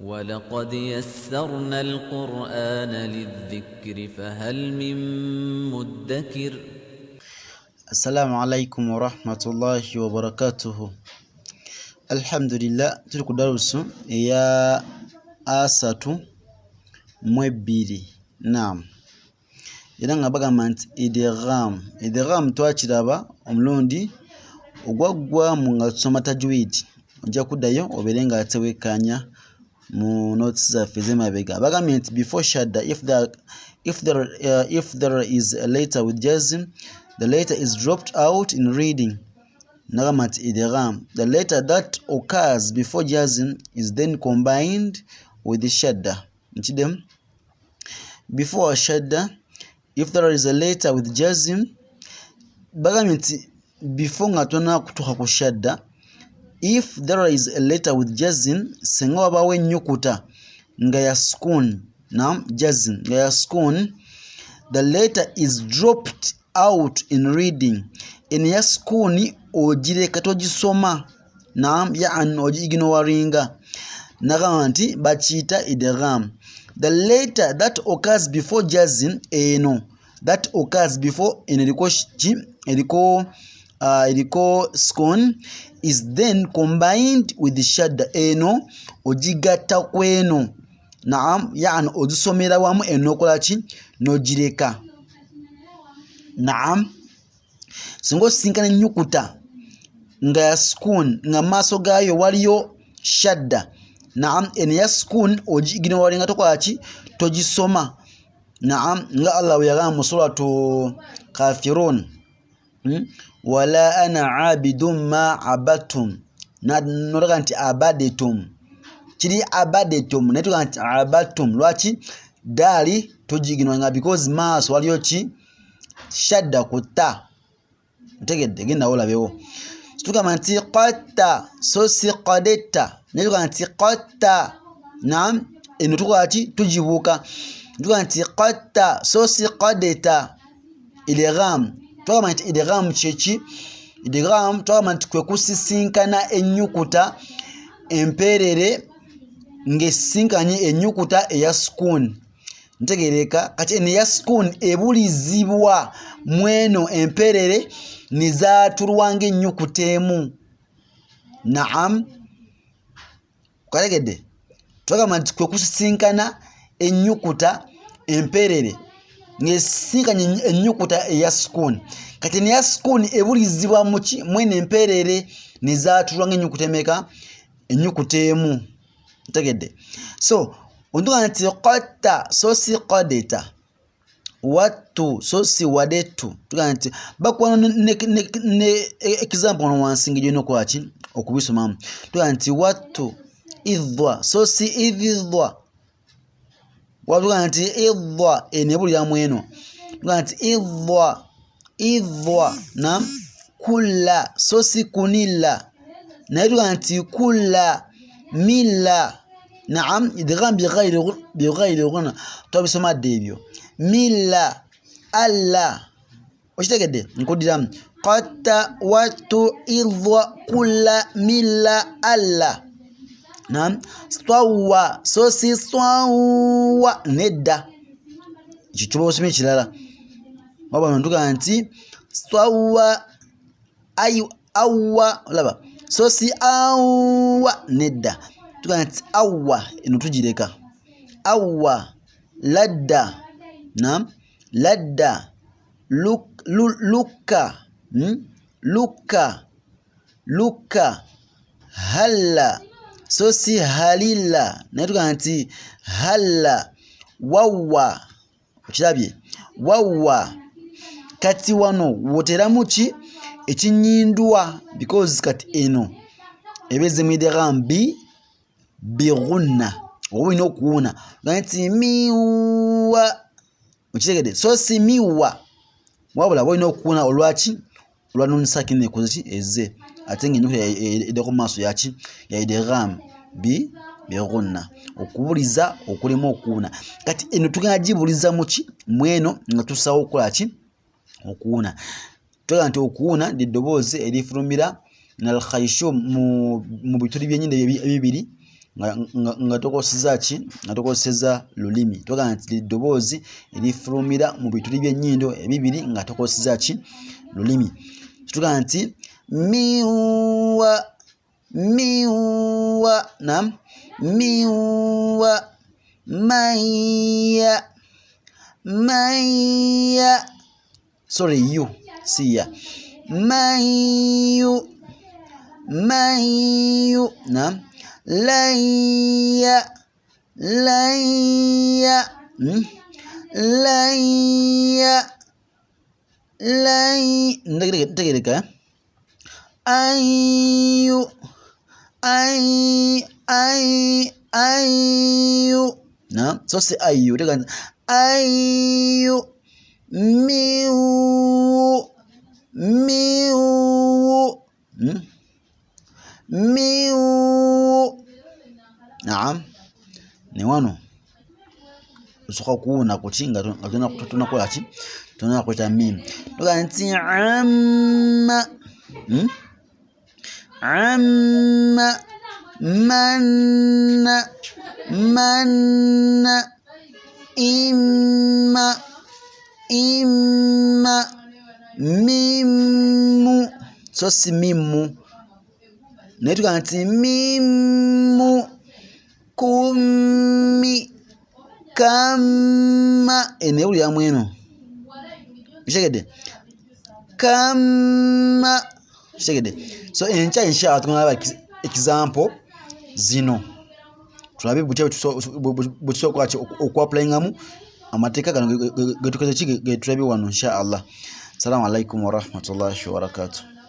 ولقد يسرنا القرآن للذكر فهل من مدكر. Assalamu alaikum warahmatullahi wabarakatuhu. Alhamdulillah, tuli ku darusu eya 32. Naam, era nga bagamba nti idgham. Idgham twakiraba omulundi ogwaggwamu nga tusoma tajwid. Ojja kuddayo obeere nga ate wekkaanya mu notes zaffe ez'emabega. Bagambye nti before shadda, if there is a letter with jazm, the letter is dropped out in reading. Nagamba nti idgham, the letter that occurs before jazm is then combined with the shadda. Nkiddemu, before shadda, if there is a letter with jazm, bagambye nti before nga tonna kutuuka ku shadda, if there is a letter with jazm, singa wabaawo ennyukuta nga ya sukun, nam jazm nga ya sukun, the letter is dropped out in reading. Eno ya sukuni ogireka togisoma, nam yani ogiignoringa. Nagamba nti bakiyita idgham. The letter that occurs before jazm, eno that occurs before eno eriko ki, eriko sukun, is then combined with the shadda. Eno ogigatta ku eno, naam yani ogisomera wamu, eno nokola ki, n'ogireka. Naam, singa osisinkana ennyukuta nga ya sukun nga maaso gaayo waliyo shadda, naam eno ya sukun ogiignoringa, tokola ki, togisoma. Naam, nga Allah bwe yagamba mu suratu Kafirun, Wala ana abidun ma abatum, nolaga nti abadetum, kiri abadetum, naye tugaa nti abatum. Lwaki daali togiignoringa? Because maaso waliyo ki, shadda ku ta. Ntegedde, genda olabewo. Tugamba nti qatta so si qadetta, naye tugamba nti qatta. Naam, eno tukola ki, tugibuuka. Tugamba nti qatta so si qadeta. Idgham, tugamba nti idgham kyeki? Idgham tugamba nti kwe kusisinkana ennyukuta empeerere ng'esisinkanye ennyukuta eya sukun. Ntegereka, kati eno eya sukun ebulizibwa mweno empeerere nezaatulwa ng'ennyukuta emu. Naam, kategedde, tugamba nti kwe kusisinkana ennyukuta empeerere ng'esisinkanye ennyukuta eya sukun. Kati eno eya sukun ebulizibwa muki, mweno empeerere nezaatulwa ng'ennyukuta emeka, ennyukuta emu. Ntegedde. So ontuga nti qatta so si qadeta, wattu so si wadetu. Tuga nti bakuwa ne example wano wansi ng'egyolina okukola ki, okubisomamu. Tuga nti wattu idhwa so si idhwa. Watuga nti idhwa, eno ebulira mu eno. Tuga nti idhwa, idhwa na kulla so si kunilla, naye tuga nti kulla milla. Naam, idgham bighayri ghunna, twabisoma dda ebyo. Milla alla, okitegedde? Nkuddiramu qatta wattu idhwa kulla milla alla. Naam, stawwa so si stawwa, nedda ekyo kiba osomye ekirala. Wabula ntugaa nti stawwa ayu awwa, olaba so si awwa, nedda. Tugaa nti awwa, eno tugireka. Awwa ladda, naam ladda, lukka, lukka, lukka, halla so si halilla, naye tugaa nti halla, wawwa. Okirabye, wawwa. Kati wano woteramu ki, ekinyindwa, because kati eno ebeze mu idgham bi bighunna, oba olina okuwuna nti miwa, okitegedde? So si miwa, wabula olina okuwuna olwaki, olwa nun sakina ekoze ki, ezze, ate ng'ennyukuta eddako mu maaso yaki, ya idgham bi bighunna, okubuliza okulimu okuwuna. Kati eno tugenda gibuliza mu ki, mweno nga tussawo okukola ki, okuwuna. Tugamba nti okuwuna ly'eddoboozi erifulumira nal khayshum mu bituli by'ennyindo ebibiri Nga tokoseza ki? Nga tokoseza lulimi. Tugamba nti eddoboozi erifulumira mu bituli by'ennyindo ebibiri nga tokoseza ki? Lulimi. Tugamba nti miwa, miwa, nam, miwa, maya, maya, sorry, you, siya, mayu, mayu, nam, laya, laya, laya, lay, ntegereka, ayu, ay, ay, ayu, nam, so si ayu, tega ayu, miu, miu, miu, naam. Ne wano osooka kuwuuna ku ki nga tonakola ki? Tonakweta mimu. Tugamba nti amma, amma, manna, manna, imma, imma, mimu, so si mimu, naye tugamba nti mimu, kumi, kama, eno ewuliramu eno, kitegedde? Kama, kitegedde? So enkya inshallah tugenda example zino tulabe butya bwe tusobola okuapplyingamu amateeka gano getukoze ki, getulabye wano inshallah. Assalamu alaikum warahmatullahi wabarakatuh.